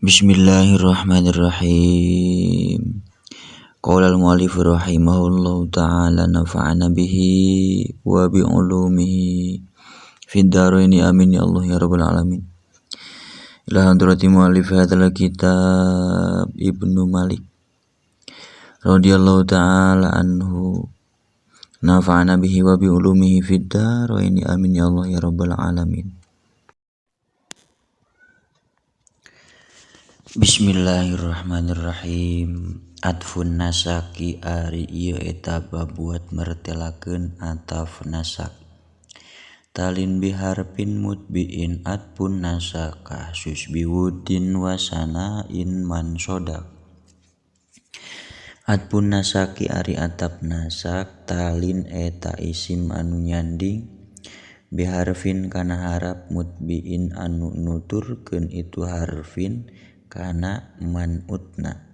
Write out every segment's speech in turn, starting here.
Bismillahirrahmanirrahim. Qala al-mu'allif rahimahullahu ta'ala nafa'ana bihi wa bi ulumihi fid dharaini amin ya Allah ya rabbal alamin. Ila hadrati mu'allif hadzal kitab Ibnu Malik radhiyallahu ta'ala anhu nafa'ana bihi wa bi ulumihi fid dharaini amin ya Allah ya rabbal alamin. Bismillahirrahmanirrahim. Atfun nasaki ari ieu eta babuat mertelakeun ataf nasak. Talin biharpin mutbiin atfun nasaka sus biwudin wasanain man sodak. Atfun nasaki ari ataf nasak talin eta isim anu nyanding biharfin kana harap mutbiin anu nuturkeun itu harfin kana manutna.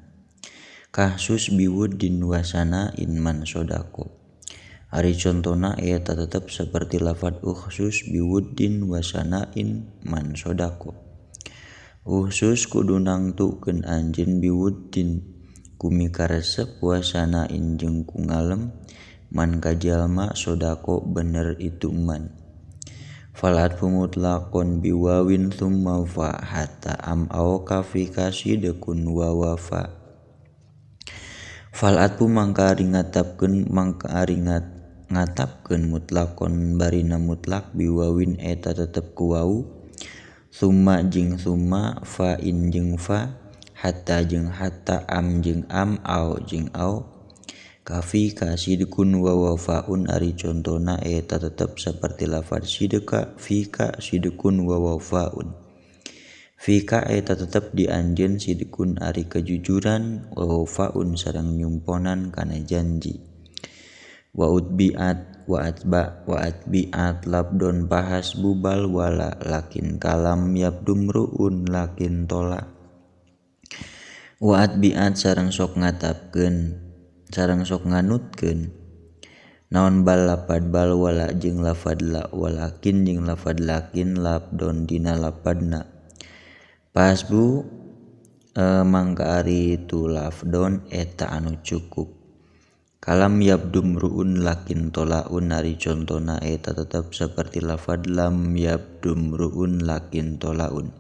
Kasus biwudin wasanain man sodako. Ari contona eta tetep seperti lafad ukhsus biwudin wasanain man sodako. Ukhsus kudu nangtukeun anjeun biwudin kumikaresep wasanain jeung ku ngalem man kajalma sodako bener itu man. Fal atfu mutlaqon biwawin thumma fa hatta am aw kafi kasidekun wa wafa. Fal atfu mangka ari ngatapkeun ngatapkeun mutlaqon barina mutlak biwawin eta tetep ku wau thumma jeung thumma fa in jeung fa hatta jeung hatta am jeung am aw jeung aw kafi kasidkun wa wafaun ari contona eta tetep seperti lafad sidqa fika sidkun wa wafaun. Fika eta tetep di anjeun sidkun ari kejujuran wa wafaun sareng nyumponan kana janji. Wa utbiat wa atba wa atbiat labdon pahasbu bal wala lakin kalam yabdumruun lakin tola. Wa atbiat sareng sok ngatapkeun sareng sok nganutkeun naon bal lapad bal wala jeung lafad la walakin jeung lafad lakin labdon dina lapadna. Pasbu mangka ari itu lafdon eta anu cukup. Kalam yabdumruun lakin tolaun ari contona eta tetep seperti lafad lam yabdumruun lakin tolaun.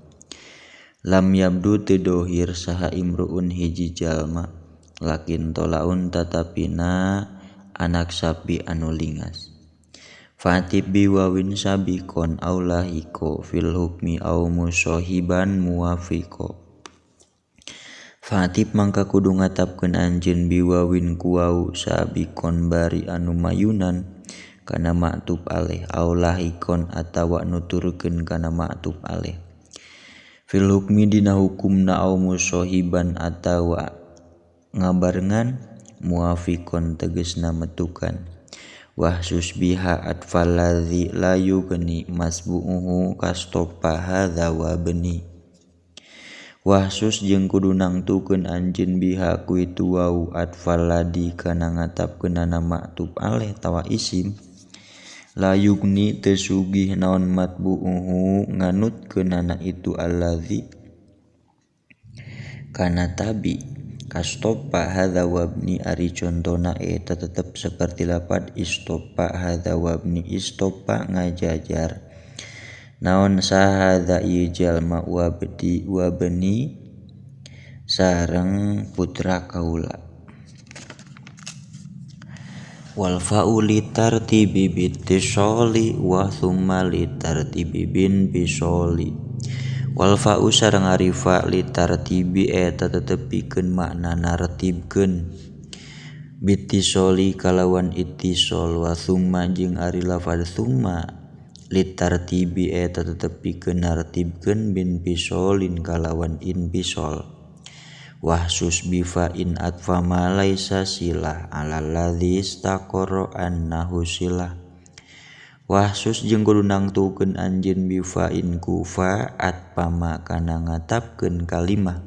Lam yabdu teu dohir saha imruun hiji jalma lakin tolaun tatapina anak sapi anu lingas. Fatib biwawin sabikon aw lahiko fil hukmi aw musohiban muwafiqo. Fatib mangka kudu ngatapkeun anjeun biwawin ku wau sabikon bari anu mayunan kana maktub aleh aw lahikon atawa nuturkeun kana maktub aleh. Fil hukmi dina hukumna aw musohiban atawa ngabarengan muwafiqon tegesna metukan. Wahsus biha atfal ladzi la yugni masbu'uhu kastopa hadza wa bani. Wahsus jeung kudu nangtukeun anjeun biha ku itu wau atfal ladzi kana ngatapkeunana maktub aleh tawa isim. La yugni teu sugih naon matbu'uhu nganutkeunana itu alladzi kana tabi. Kastopa hadza wabni ari contona eta tetep seperti lapad istopa hadza wabni istopa ngajajar naon sahadza ieu jalma wabdi wabni sareng putra kaula. Wal fa'u litartibi bitisoli wa thumma litartibi bin bisoli. Wal fa'u sareng ari fa litartibi eta tetep pikeun makna nartibkeun bitisoli kalawan ittisol wa thumma jeung ari lafad thumma litartibi eta tetep pikeun nartibkeun bin pisolin kalawan inpisol. Wahsus bifa in atfa ma laisa silah alal ladzi istaqarra annahu silah. Wahsus jeung kudu nangtukeun anjeun bifain kufa atpama kana ngatapkeun kalimah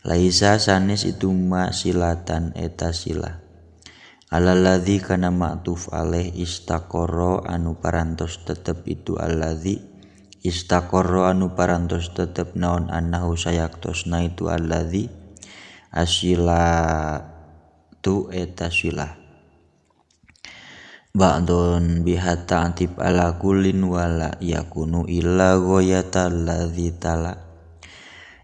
laisa sanes itu ma silatan eta silah alal ladzi kana ma'tuf alaih istaqarra anu parantos tetep itu alladzi Istaqarra anu parantos tetep naon annahu sayaktosna itu alladzi asilatu eta silah ba'dun biha ta'tib ala kullin wala yakunu illa ghayatal ladzi tala.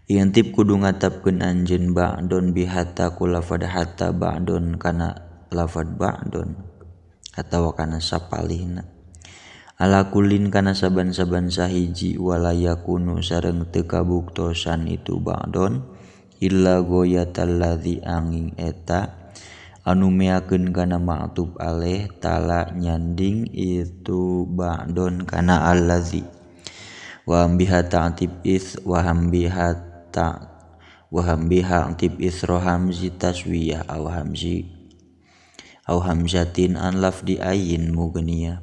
Intip kudu ngatapkeun anjeun ba'dun biha ku lafad hatta ba'dun kana lafad ba'dun atawa kana sapalihna ala kullin kana saban-saban sahiji wala yakunu sareng teu kabuktosan itu ba'don illa ghayatal ladzi angin eta anu meakeun kana ma'tuf alaih tala nyanding itu ba'don kana allazi wa biha ta'tib is wa hambiha ta wa hambiha ta'tib isra hamzi taswiyah aw hamzi aw hamzatin an lafdi ayin mughniyah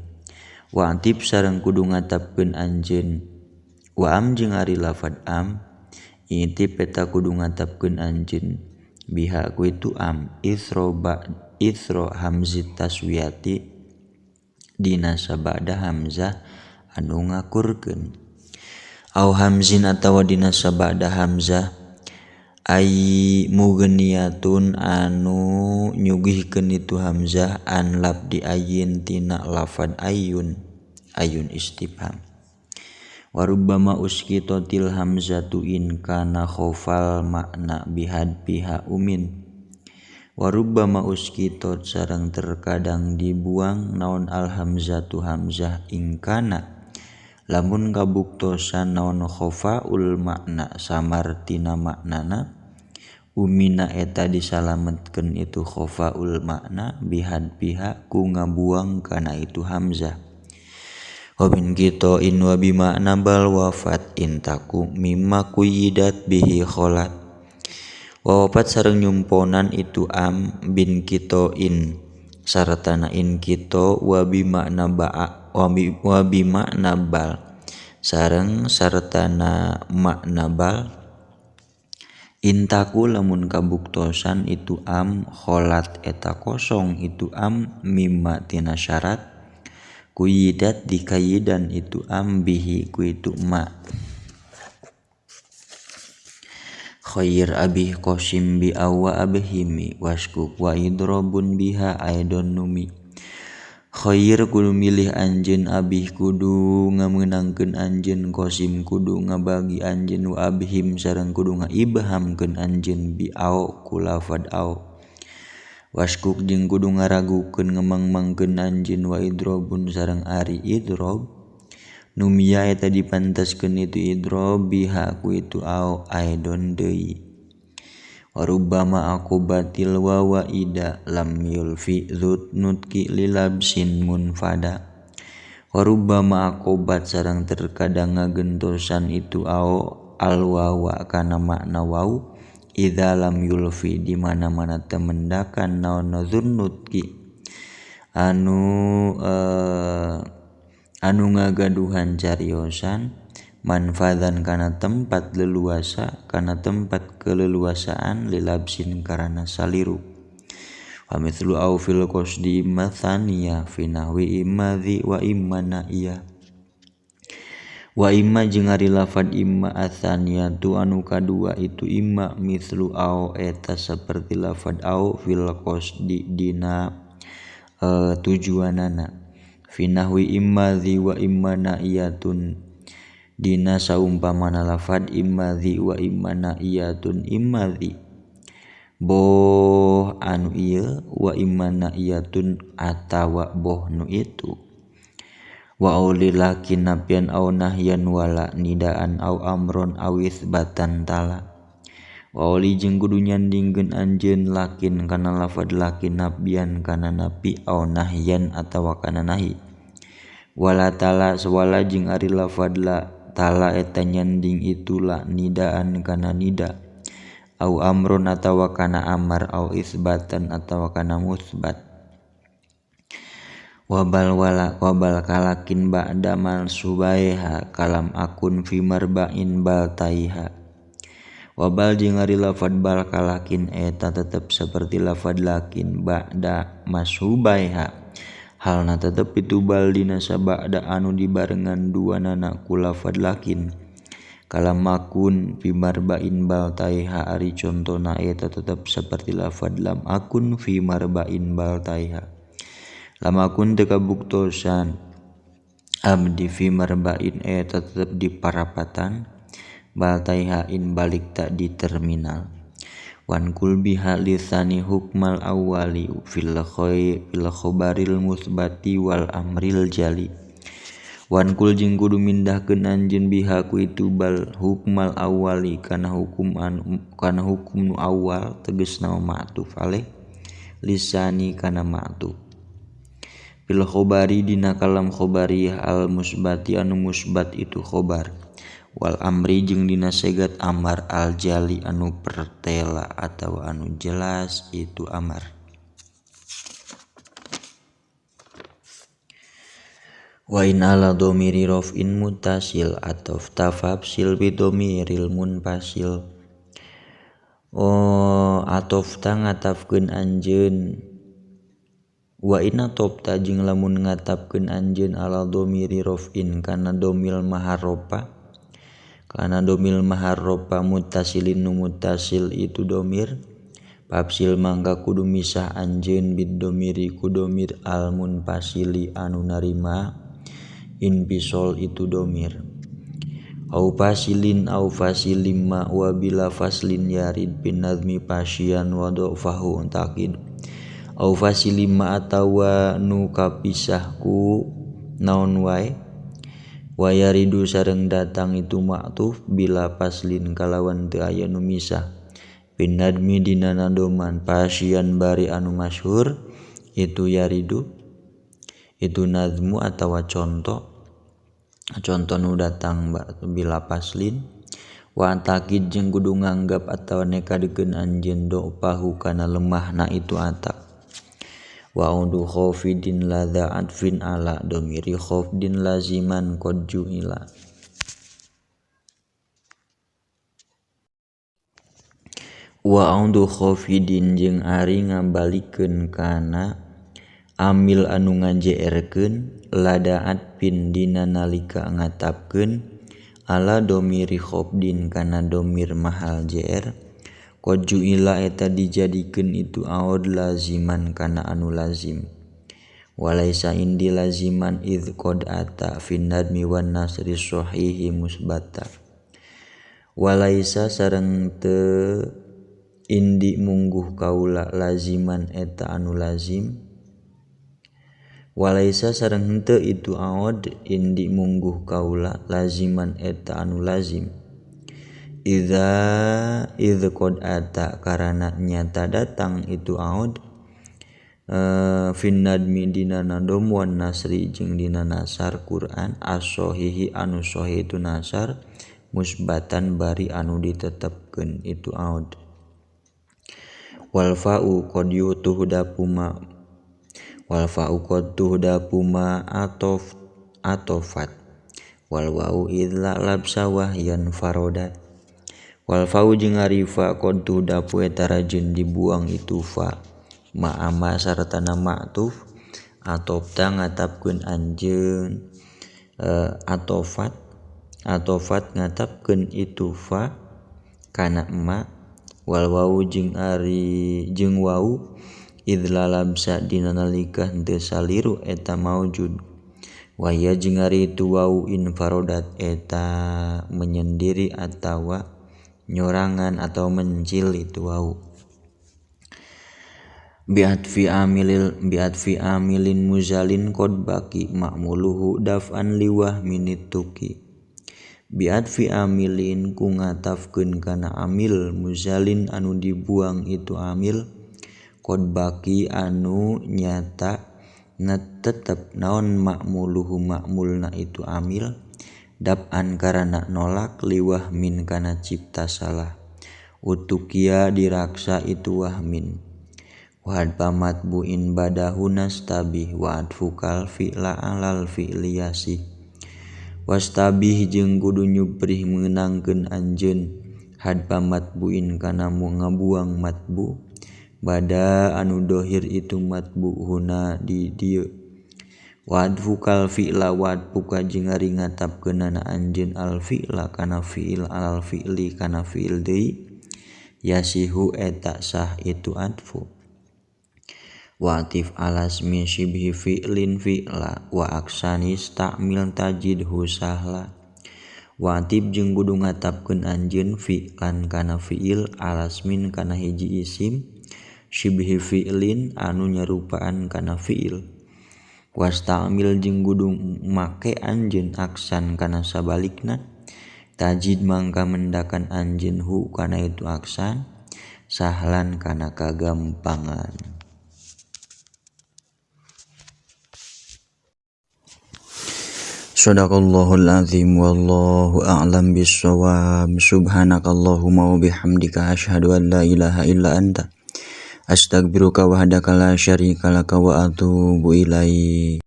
wa antib sareng kudu ngatapkeun anjeun wa am jeung ari lafad am intip eta kudu ngatapkeun anjeun biha ku itu am isra ba isra hamzi taswiyati dina sabada hamzah anu ngakurkeun au hamzin atawa dina sabada hamzah ai mughniyatun anu nyugihkeun itu hamzah an labdi ayin tina lafad ayun ayun istifham. Wa rubbama uskitatil hamzatu in kana khofal makna bihad biha umin. Wa rubbama uskitot sareng terkadang dibuang naon al hamzatu hamzah in kana lamun kabuktosan naon khofaul makna samar tina maknana umina eta disalametkeun itu khofaul makna bihad biha ku ngabuang kana itu hamzah. Wa bin kita in wa bimakna bal wafat intaku mimma kuyidat bihi kholat. Wa wafat sareng nyumponan itu am bin kita in sartana in kita wa bimakna ba'a wa bimakna bal sareng sartana makna bal intaku lamun kabuktosan itu am kholat eta kosong itu am mimma tina syarat kuyidat dikayidan itu am bihi ku itu ma. Khair abih qasim bi awa abhimi waskuk wa idrobun biha aidon numi. Khair kudu milih anjeun abih kudu ngamenangkeun anjeun qasim kudu ngabagi anjeun wa abhim sareng kudu ngaibhamkeun anjeun bi au ku lafad au. Waskuk jeung kudu ngaragukeun ngemang-mangkeun anjeun wa idrobun sareng ari idrob numia eta dipanteskeun itu idrob biha ku itu au aidon deui. Warubbama akubatil wawa ida lam yulfi dzut nutki lilabsin munfada. Warubbama akubat sareng terkadang ngagentosan itu au al wawa kana makna wau idza lam yulfi di mana-mana temendakan naon nutki anu anu ngagaduhan cariosan manfadan kana tempat leluasa kana tempat keleluasaan lilabsin karana saliru. Wa mithlu au fil qasdi imma tsaniyah fi nahwi imma dzi wa imma na'iyah. Wa imma jeung ari lafad imma atsaniyatu anu kadua itu imma mithlu au eta saperti lafad au fil qasdi dina tujuanana fi nahwi imma dzi wa imma na'iyatun dina saumpamana lafad imma dzi wa imma na'iyatun imma dzi boh anu ieu wa imma na'iyatun atawa boh nu itu. Wa aulilakin napian au nahyan wala nidaan au amron awis batan tala. Wa auli jeung kudu nyandingkeun anjeun lakin kana lafad lakin nabian kana napi au nahyan atawa kana nahi. Wala tala sawala jeung ari lafad la tala eta nyanding itulah nidaan kana nida au amrun atawa kana amar au isbatan atawa kana musbat. Wabal wala wabal kalakin ba'da malsubaiha kalam akun fi marba'in bal taiha. Wabal jeung ari lafad bal kalakin eta tetep seperti lafad lakin ba'da masubaiha Halna tetep itu bal dina sabada anu dibarengan duanana ku lafad lakin. Kalamakun fi marba'in bal taiha ari contona eta tetep seperti lafad lam akun fi marba'in bal taiha. Lam akun teu kabuktosan abdi fi marba'in eta tetep di parapatan bal taiha in balik tak di terminal. Wan kul biha lisani hukmal awwali fil khobaril musbati wal amril jali. Wan kul jeung kudu mindahkeun anjeun biha ku itu bal hukmal awwali kana hukum anu kana hukum nu awal tegasna ma'tuf alaih lisani kana ma'tuf. Fil khobari dina kalam khobariyah al musbati anu musbat itu khobar. Wal amri jeung dina segat amar al jali anu pertela atawa anu jelas itu amar. Wa in ala dhamiri raf'in muttasil ataf tafafsil bi dhamiril munfasil. Oh atof ta ngatafkeun anjeun. Wa in atofta jeung lamun ngatafkeun anjeun ala dhamiri raf'in kana dhamil maharopa. Kana domil maharropa muttasilin nu muttasil itu domir pafsil mangka kudu misah anjeun bid domiri ku domir al munfasili anu narima infisol itu domir. Au fasilin au fasilim ma wa bila faslin yarid bin nazmi pasyian wa dhafahu taqid. Au fasilim ma atawa nu kapisah ku naon wae wayaridu sareng datang itu ma'tuf bila paslin kalawan teu aya nu misah bin nadmi dina nadoman pasyian bari anu masyhur itu yaridu itu nazmu atawa contoh contoh nu datang bila paslin wa takid jeung kudu nganggap atawa nekadekeun anjeun dopahu kana lemahna itu atak. Wa udu khafidin ladza adfin ala domiri khafdin laziman qad ju'ila. Wa udu khafidin jeung ari ngabalikeun kana amil anu ngajeerkeun lada adfin dina nalika ngatapkeun ala domiri khafdin kana domir mahal jer. Qad ju'ila eta dijadikeun itu aud laziman kana anu lazim. Walaisa indi laziman idz qad ata fin nadmi wan nasri sahihi musbata. Walaisa sareng teu indi mungguh kaula laziman eta anu lazim. Walaisa sareng henteu itu aud indi mungguh kaula laziman eta anu lazim. Idza idz qad ata karana nyata datang itu aud fin nadmi dina nadom wan nasri jeung dina nasar Quran as-sahihi anu sahih itu nasar musbatan bari anu ditetepkeun itu aud. Wal fa'u qad yutuhdapu ma wal fa'u qad tuhdapu ma atof atofat wal wau idza labsa wahyan farodat. Wal fa'u jeung ari fa qad tuhdapu eta rajin dibuang itu fa ma'ama sartana ma'tuf atofta ngatapkeun anjeun atofat atofat ngatapkeun itu fa kana ma wal wau jeung ari jeung wau idza labsa dina nalika henteu saliru eta maujud. Waya jeung ari itu wau infarodat eta menyendiri atawa nyorangan atau mencil itu wau. Bi'atfi amilil bi'atfi amilin muzalin qad baqi ma'muluhu daf'an liwah minituki. Bi'atfi amilin ku ngatafkeun kana amil muzalin anu dibuang itu amil qad baqi anu nyata na tetep naon ma'muluhu ma'mulna itu amil daf'an karana nolak liwah min kana cipta salah utukia diraksa itu wahmin. Wahad pamatbuin badahu nastabih wa adfukal fi'la alal fi'liyasih. Wastabih jeung kudu nyuprih meunangkeun anjeun had pamatbuin kana ngabuang matbu bada anu dohir itu matbu huna di dieu. Wa adfukal fi'la wa adfuka jeung ari ngatapkeunana anjeun al fi'la kana fi'il alal fi'li kana fi'il deui yasihu eta sah itu adfu. Wa atif alasmi shibhi fi'lin fi'la wa aksani istamil tajidhu sahla. Wa atif jeung kudu ngatapkeun anjeun fi'lan kana fi'il alasmin kana hiji isim shibhi fi'lin anu nyarupaan kana fi'il. Wastamil jeung kudu make anjeun aksan kana sabalikna tajid mangka mendakan anjeun hu kana itu aksan sahlan kana kagampangan. Shadaqallahul azim wallahu a'lam bissawab. Subhanakallahumma wa bihamdika asyhadu an la ilaha illa anta astaghfiruka wahdaka la syarika laka wa atubu ilaik.